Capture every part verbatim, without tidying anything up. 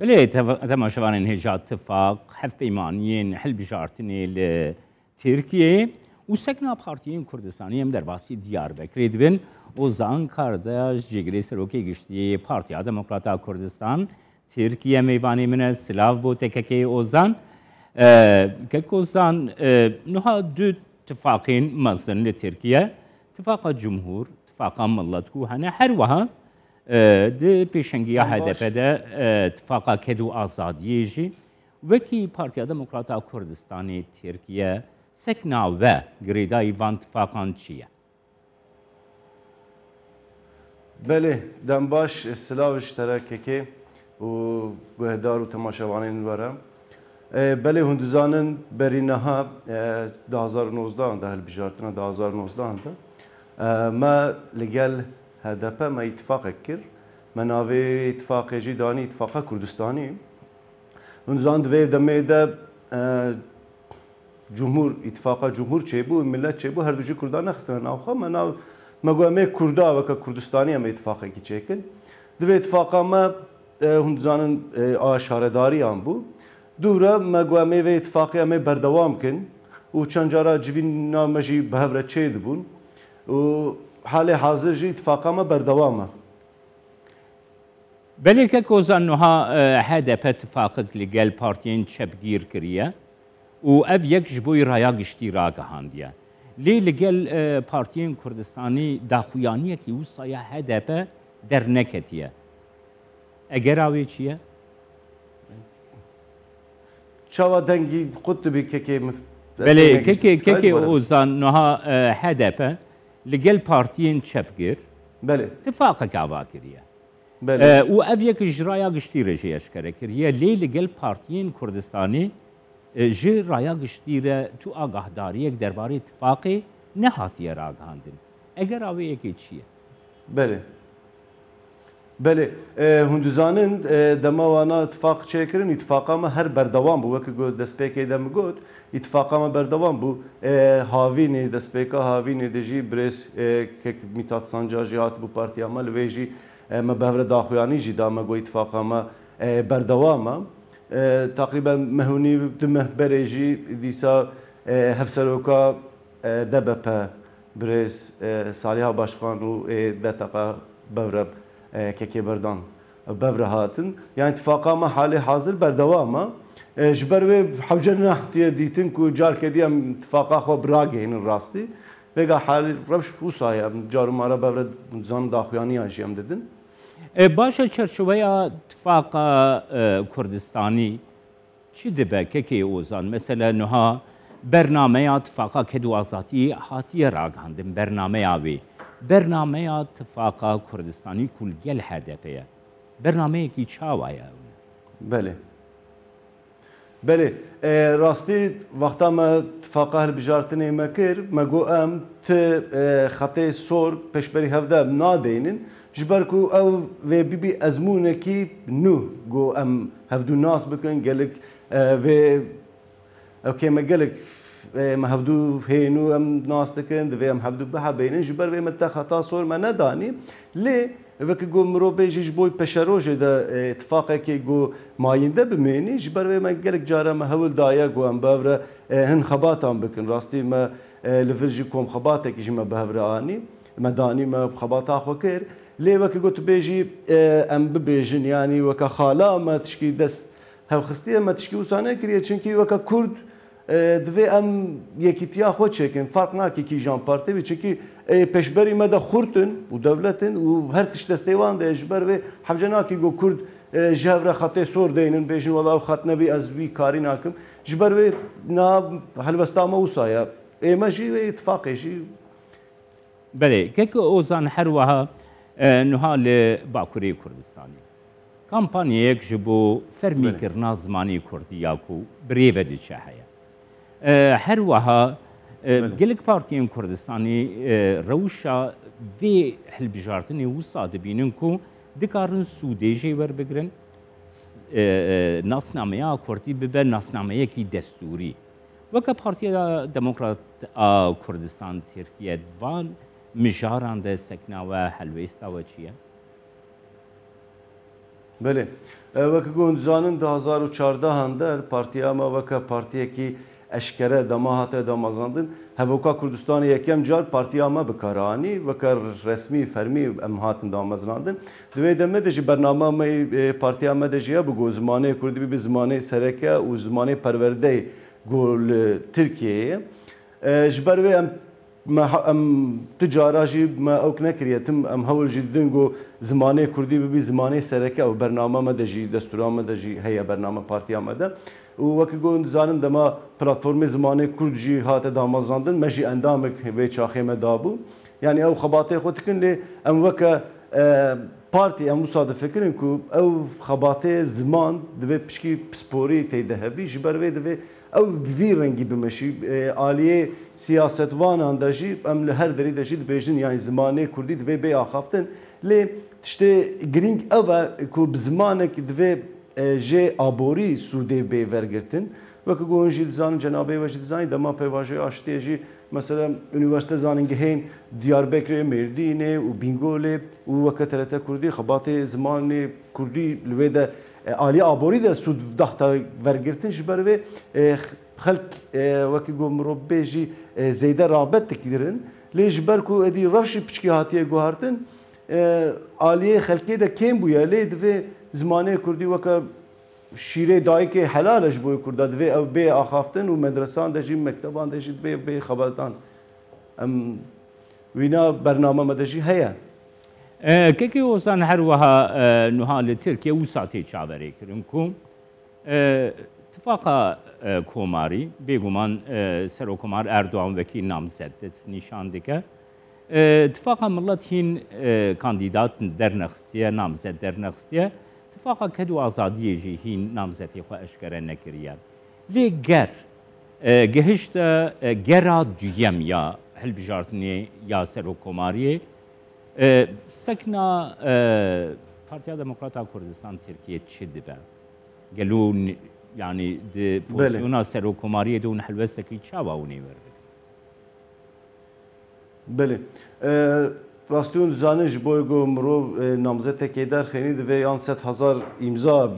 Belê, teva-, temaşevanên hêja, tifaq, hevpeymaniyên hilbijartinê li Tirkiyeyê û sekna partiyên Kurdistanî em derbasî Diyarbekirê dibin. Ozan Kardaş, cîgirê serokê giştî yê Partiya Demokrata Kurdistan, Tirkiye mêvanê min e. Silav bo te kekê Ozan. E, kek Ozan, e, nuha du tifaqên mezin li Tirkiye, Tifaqa Cumhur, Tifaqa Millet ku hene, her wiha, e, di pêşengiya Dembaş. H D P de, e, Tifaqa Ked û Azadiyê jî. Wekî Partiya Demokrata Kurdistanê Tirkiye, sekna we girêdayî van tifaqan çi ye? Belê, dem baş, silav ji te re kekê û guhdar û temaşevanên we re. E, belê, hûn dizanin, berî niha, e, du hazar û nozdeh de, hilbijartina du hazar û nozdeh de, e, me li gel H D P me îtifaqek kir. Me navê îtifaqê jî danî Îtifaqa Kurdistanî. Hûn dizanin, di vê demê de, e, Cumhur, Îtifaqa Cumhur çêbû, Millet çêbû, her du jî Kurdan nexistine nav xwe. Me nav, me got, em ê Kurda weke Kurdistanî em ê îtifaqekî çêkin. Di vê îtifaqa me, e, hûn dizanin, e, a şaredariyan bû. Dû re me got, em ê vê îtifaqê em ê berdewam kin û çend cara civîna me jî bi hev re çêdibûn û halê hazir jî îtifaqa me berdewam e. Belê kek Ozan, nuha, e, H D P tifaqek li gel partiyên çepgîr kiriye û ev yek ji bo raya giştî ragihandiye. Lê li gel, e, partiyên Kurdistanî daxuyaniyekî wisa ya H D P derneketiye. Egera wê çi ye? Çawa dengî qut dibî kekê min? Belê, kekê, kekê Ozan, nuha, e, H D P li gel partiyên çepgir Belê. tifaqek ava kiriye. Belê. E, û ev yek ji raya giştî re jî eşkere kiriye, lê li gel partiyên Kurdistanî, e, ji raya giştî re tu agahdariyek derbarê tifaqê nehatiye ragihandin. Egera wê yekê çi ye? Belê. Belê. E, hûn dizanin, e, dema wana tifaq çêkirin, îtifaqa me her berdewam bû. Wekî got, destpêkê de min got, îtifaqa me berdewam bû. E, Havînê, destpêka Havînê de jî birêz, e, kek Mîtat Sancar jî hatibû partiya me, li wê jî, e, me bi hev re daxuyanî jî da, me got îtifaqa me, e, berdewam e. E, teqrîben meh û nîv, du meh berê jî dîsa, e, hevseroka, e, D B P, birêz, e, Saliha Başkan û, e, D T K bev re, e, kekê berdan, e, bev re hatin. Yani tifaqa me halê hazir berdewam e. E, ji ber wê hewce nehatiye dîtin ku carkê dî em tifaqa xwe biragihînin rastî. Vêga halê rewş wisa ye, em car û mara bev re zan daxuyaniyan jî em didin. E, baş e, çerçeweya tifaqa, e, Kurdistanî çi dibe, kekê Ozan? Mesela niha bernameya Tifaqa Ked û Azadî hatiye ragihandin, bernameya wê. Bernameya Tifaqa Kurdistanî ku li gel H D P ye, bernameyekî çawa ye ew? Belê. Belê, e, rastî wexta me tifaqa hilbijartinê me kir, me got em ti, e, xetê sor pêşberî hev de nadeynin, ji ber ku ew vê bibî ezmûnekî nû, ku em hevdû nas bikin, gelek, e, vê, ew kê me gelek, e, me hevdû hê nû em nas dikin, divê em hevdû bihebeynin, ji ber vê me te xeta sor me nedanî, lê Weke ku mirov bêjî ji bo pêşerojê de, e, tifaqekê ku mayînde bimênî, ji ber vê me gelek cara me hewl daye ku em bi hev re, e, hin xebatan bikin. Rastî me, e, li vir jî komxebatekî jî me bi hev re anî. Me danî me xebata xwe kir. Lê weke ku tu bêjî, e, em bibêjin, yanî weke xala me tişkî dest hevxistiye, me tişkî wisa nekiriye. Çimkî weke Kurd, E, divê em yekîtiya xwe çêkin. Ferq nake kîjan partî bî. Çimkî, e, pêşberî me de xurt in û dewlet in û her tişt destê wan de ye. Ji ber vê hewce nake ku Kurd, e, ji hev re xetê sor deynin, bêjin, wela ew xet nebî, ez wî karî nakim. Ji ber vê niha helwesta me wisa ye. Ê me jî, ê îtifaqê jî. Belê, kek Ozan, her wiha, e, niha li Bakurê Kurdistanê kampanyayek ji bo fermîkirina Belê. zimanê kurdî ya ku bi rê ve diçe heye. E, her wiha, e, Belê. gelek partiyên Kurdistanê, e, rewşa vê hilbijartinê wisa dibînin ku dikarin sûdê jê werbigirin, s-, e, e, nasnameya kurdî bibe nasnameyekî destûrî. Weke Partiya Demokrat a Kurdistan Tirkiye, di van mijaran de sekna we, helwêsta we çi ye? Belê. E, weke ku hûn dizanin, du hazar û çardehan de partiya me weke partiyekî eşkere dema hate damezrandin. Hevoka Kurdistanê yekem car partiya me bi kar anî, weke resmî, fermî em hatin damezrandin. Di wê demê de jî bernama me, e, partiya me de jî hebû ku zimanê kurdî bibe zimanê sereke û zimanê perwerdeyê ku li Tirkiyeyê ye. E, ji ber wê em Me ha-, em tu cara jî me ewk nekiriye. Tim em hewl jî didin ku zimanê kurdî bibî zimanê sereke û bernama me de jî, destûra me de jî heye, bernama partiya me de. Û wekî ku hûn dizanin, dema platformê zimanê kurd jî hate damezrandin, me jî endamek vê çaxê me dabû. Yanî ew xebatê xwe dikin, lê em weke, e, partî em wisa difikirin ku ew xebatê ziman divê pişkî pisporî tê de hebî, ji ber vê divê ew bi vî rengî bimeşî. E, aliyê siyasetvanan de jî, em li her derî de jî dibêjin, yanî zimanê kurdî divê bê axaftin. Lê tiştê girîng ev e ku bi zimanek divê, e, jê aborî sûdê bê vergirtin. Weke ku hûn jî dizanin, cenabê we jî dizanî, dema pêvajoya aştiyê jî, mesela, Unîversîte Zanîngehên Diyarbekirê, Mêrdînê û Bîngolê û weke T R T Kurdî xebatê zimanê kurdî li wê de, e, aliyê aborî de sûd dahta vergirtin. Ji ber vê, e, xelk, e, wekî ku mirov bê jî, e, zêde rağbet dikirin. Lê ji ber ku êdî rewşî piçkî hatiye guhartin, e, aliyê xelkê de kêm bûye. Lê divê zimanê kurdî weke şîrê dayikê helal e ji bo kurda. Divê ew bê axaftin û medresan de jî, mekteban de jî divê bê xebetan. Em wîna bername me de jî heye. E, Kekê Ozan, her wiha, e, nuha li Tirkiye wisa tê çaverêkirin ku, e, tifaqa, e, komarî, bêguman, e, Serokkomar Erdogan wekî namzet nîşan dike. E, Tifaqa Millet hîn, e, kandîdat dernexistiye, namzet dernexistiye. Tifaqa Ked û Azadiyê jî hîn namzetê xwe eşkere nekiriye. Lê ger, e, gihişte, e, gera duyem ya hilbijartinê ya serokkomariyê, e, sekna, e, Partiya Demokrata Kurdistan Tirkiye çi dibe? Gelo n-, yanî di Belê. Pozisyona serokkomariyê de hûn helwestekî çawa hûn ê werbigirin? Belê. E, rastî hûn dizanin, ji bo ku mirov, e, namzetekê derxînî, divê yan sed hezar îmza,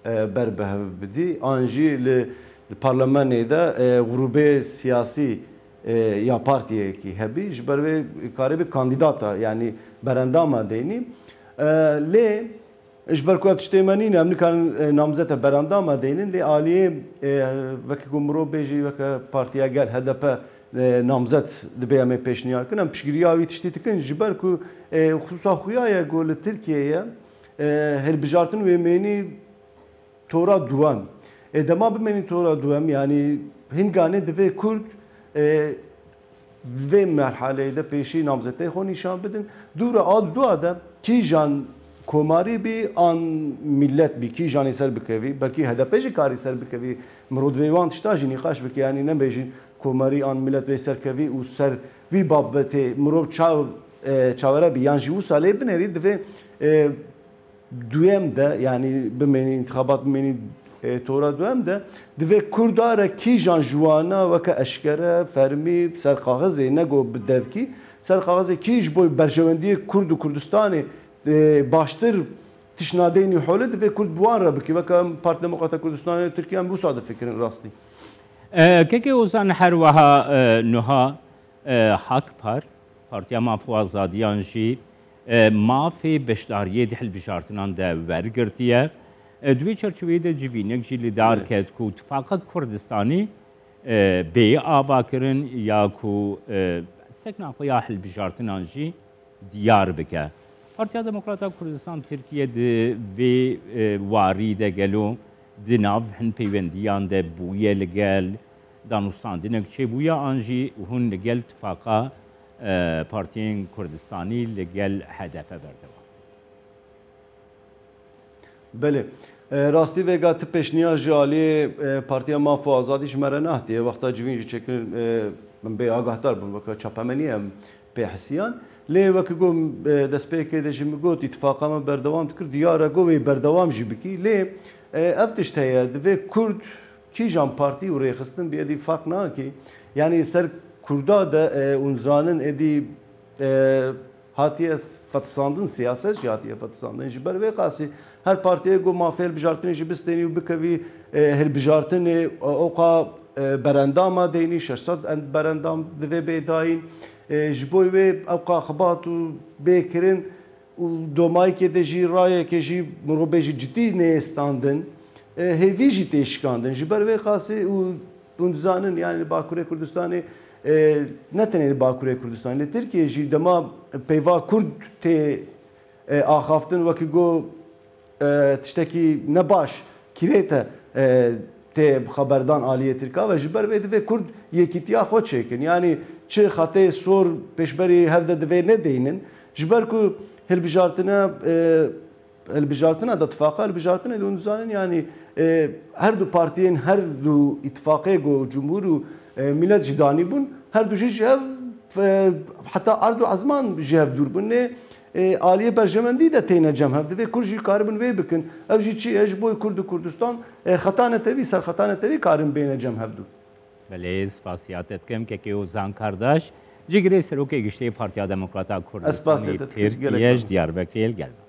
e, ber bi hev bidî, an jî li, li parlamenê de, e, grûbê siyasî, e, ya partiyekî hebî, ji ber wê karê bi kandîdata, yanî berendama deynî. E, lê Ji ber ku ev tiştê me nîne, em nikarin, e, namzete berendama deynin, lê aliyê, e, wekî ku mirov bê jî weke Partiya Gel, H D P, e, namzet dibê em ê pêşniyar kin, em piştgiriya wî tiştî dikin, ji ber ku, e, xisûsa xuya ye ku li Tirkiyeyê, e, hilbijartin wê mênî tora duwem. E, dema bimênî tora duwem, yanî hinganê divê Kurd, e, vê merhaleyê de pêşî namzetê xwe nîşan bidin. Dûra a dua de kîjan komarî bî an milet bî, kîjan ê ser bikevî, belkî H D P jî karî ser bikevî. Mirov divê wan tişta jî nîqaş bike, yanî nebêjin komarî an milet vê ser kevî û ser vî babetê mirov çaw, e, çawere bî, yan jî wisa lê binêrî divê, e, duyem de, yanî bimênî, întixabat bimênî, e, tora duyem de, divê Kurda re kîjan ji wana weke eşkere, fermî, ser kaxizê, ne go bi devkî, ser kaxizê kî ji bo berjewendiyê Kurd û Kurdistanê, e, baştir tiştna deynî hole, divê Kurd bi wan re bikî. Weke em Parti Demokrata Kurdistanê Tirkiye em wisa difikirin rastî. E, Kekê Ozan, her wiha, e, nuha, e, Hakpar, Partiya Maf û Azadiyan jî, e, mafê beşdariyê di hilbijartinan de wergirtiye. E, di wê çerçeveyê de civînek jî li dar Evet. ket ku Tifaqa Kurdistanî, e, bê avakirin ya ku, e, sekna xwe ya hilbijartinan jî diyar bike. Partiya Demokrata Kurdistan Tirkiye di vê, e, warî de gelo di nav hin peywendiyan de bûye li gel danûstandinek çêbûye, an jî hûn li gel tifaqa, e, partiyên Kurdistanî li gel H D P berdewam? Belê. E, rastî vêga ti pêşniyar ji aliyê, e, Partiya Maf û Azadî ji me re nehatiye. Wexta civîn jî çêkirin, e, min bê agahdar bûn, weke çapemeniyê em pê hisiyan. Lê weke ku, e, destpêkê de jî min got, îtifaqa me berdewam dikir, diyar e ku wê berdewam jî bikî. Lê, e, ev tişt heye, divê Kurd kîjan partî û rêxistin bî, êdî ferq nake. Yanî ser Kurda de, e, hûn zanin êdî, e, hatiye fetisandin, siyaset jî hatiye fetisandin. Ji ber vê qasî Her partiyê ku mafê hilbijartinê jî bistênî û bikevî, e, hilbijartinê, e, oqa, e, berendama deynî, şeş sed end berendam divê bê dayîn. E, ji bo wê ewqa xebat û bê kirin û domayikê de jî rayeke jî mirov bêjî cidî neyê standin, e, hêvî jî tê şikandin. Ji ber vê qasî û hûn dizanin, yani li Bakurê Kurdistanê, e, ne tenê li Bakurê Kurdistanê, li Tirkiyê jî dema peyva Kurd tê e, axaftin, wekî got, e, tiştekî nebaş kirête, e, tê xeberdan aliyê Tirka ve, ji ber vê divê Kurd yekîtiya xwe çêkin. Yani çi xetê sor pêşberî hev de divê nedeynin. Ji ber ku hilbijartine, e, hilbijartina de tifaqa, hilbijartinê de hûn dizanin, yani, e, her du partiyên, her du îtifaqê ku Cumhur û, e, Millet jî danî bûn, her du jî ji hev, e, heta erd û ezman ji hev dûr bûn. Lê e, aliyê berjewendî de têne cem hev. Divê Kurd jî karibin vê bikin. Ev jî çi ye? Ji bo Kurd û Kurdistan, e, xeta netewî, ser xeta netewî karin bêne cem hevdû. Belê, spasiya te dikim, Kekê Ozan Kardaş, cigirê serokê giştî Partiya Demokrata Kurdistanê Tirkiye ji Diyarbekirê li gel me.